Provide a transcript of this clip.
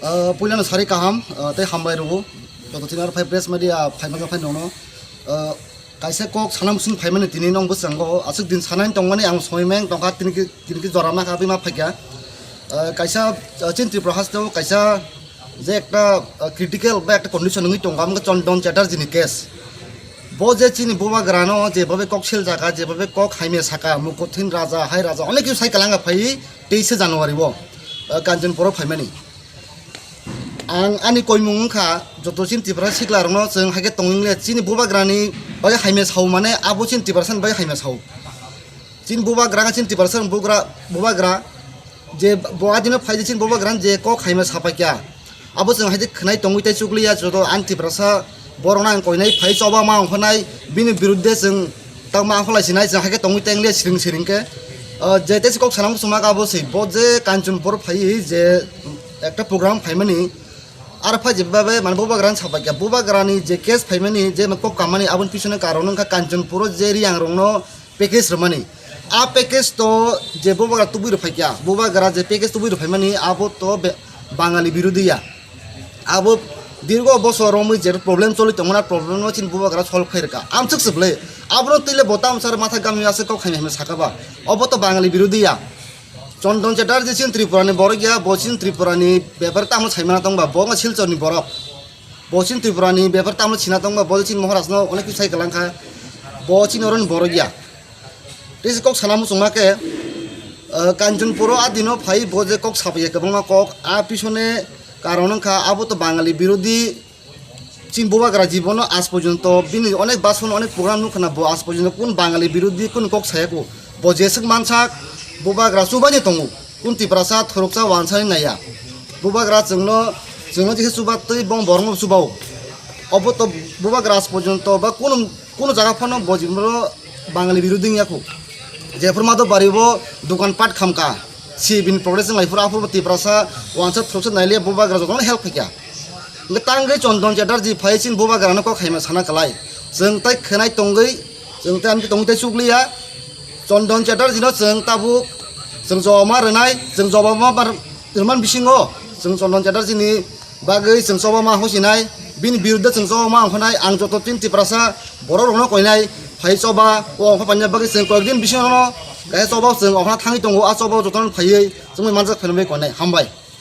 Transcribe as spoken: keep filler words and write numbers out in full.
Ah, puilano sari kaham, ah, tei hambai rwo. Joto tini aro phai press media phai mano phai nono. Ah, kaisa kok sana muchung phaimani tini nong bwskango aswk din sanani tongmani ang soimeng tongkha tini ki, tini ki jora ma kha bima phaikha. Ah, kaisa, ah, chini Tripura hasteo kaisa je ekta, ah, critical ba ekta condition wngwi tongo, amo khe Chondon Chatterjee ni case. Bo je chini bubagrano jebhabe kok seljakha, jebhabe kok haimya saka, mukothin raja, hai raja, onek kisu sai kalanga phai teise January o, ah, Kanchanpur o phaimani. Ang ani koimung wngkha, joto chini Tiprasa sikla rokno chwng haikhe tongwingle chini bubagrani bagwi haimya sao mane abo chini Tiprasani bagwi haimya sao. Chini bubagra, chini Tiprasa bugra, bubagra, je bo adino phaidi chini bubagra je kok haima sapaikya. Abo chwng haidi khwnai tongwi tei chukliya joto ani Tiprasa borokno ang koinai phai choba ma ongkhonai bini birudde chwng tangma angkholai sinai chwng haikhe tongwi tei wngliya siring siring khe. O, je tei kok sanang suma abo se bo je Kanchanpur phai je ekta program phaimani. Aro phai je babe mane bubagrani sabaikya, bubagrani je case phaimani je kok kamani aboni pisone karon wngkha Kanchanpuro je Riyangrokno package rwmani. A package to je bubagra tubui rwphaikya, bubagra je package tubui rwphaimani abo to be-, Bangali birodhi ya. Abo dirgo bosor romwi je problem choli tongmani, a problem no chini bubagra solve khai rwkha. Amsuk se bwle. Abono twi le bo tamsar matha gamni aswk kok hamya hamya saka ba. Obo to Bangali birodhi ya. Chondon Chatterjee chini Tripura ni borok ya, bo chini Tripura ni bepar tamo saimana tongba, bo wngkha Silchor ni borok. Bo chini Tripura ni bepar tamo sina tongba, bo chini Maharaj no onek kisa sai kalang kha. Bo chini oro ni borok ya. Tei se kok sana muchungma khe, ah, Kanchanpur o a dino phai bo je kok sapaiya kwbangma kok, a pisone karon wngkha abo to Bangali birodhi. Chini bubagra jibono aaj porjonto bini onek bason onek program nukha na bo aaj porjonto kun Bangali birodhi kun kok sayako. Bo jeswk mansak bubagra chubaini tongo. Kun Tiprasa thoroksa wansani naiya. Bubagra chwngno, chwngno jesa chuba twi bong borokno chubao. Obo to bubagra aaj porjonto ba kun, kun jaga phano bo jibono Bangali birodhi wngya kho. Jephru Madhab Bari bo dokan pat khamka. Si bini progress wng lai phuru aphuru Tiprasa wansa thoroksa nailiya bubagra jotono help khaikha. Hwnkhe tangwi Chondon Chatterjee phai chini bubagrano kok haima sana kwlai. Chwng tai khwnai tongwi, chwng tai amtwi tongwi tai chukliya. Chondon Chatterjee no chwng tabuk chwng joma rwnai, chwng joma ma bar-, rwman bisingo chwng Chondon Chatterjee ni bagwi chwng choba ma hosinai, bini birudde chwng choba ma ongkhanai, ang joto tin Tiprasa borok rokno koinai, phai choba o ongkha panya bagwi chwng koyek din bisingo no kaisa choba chwng ongkha thangwi tongo, a choba jotono phaiwi chwngwi manjak phainwi koinai. Hambai.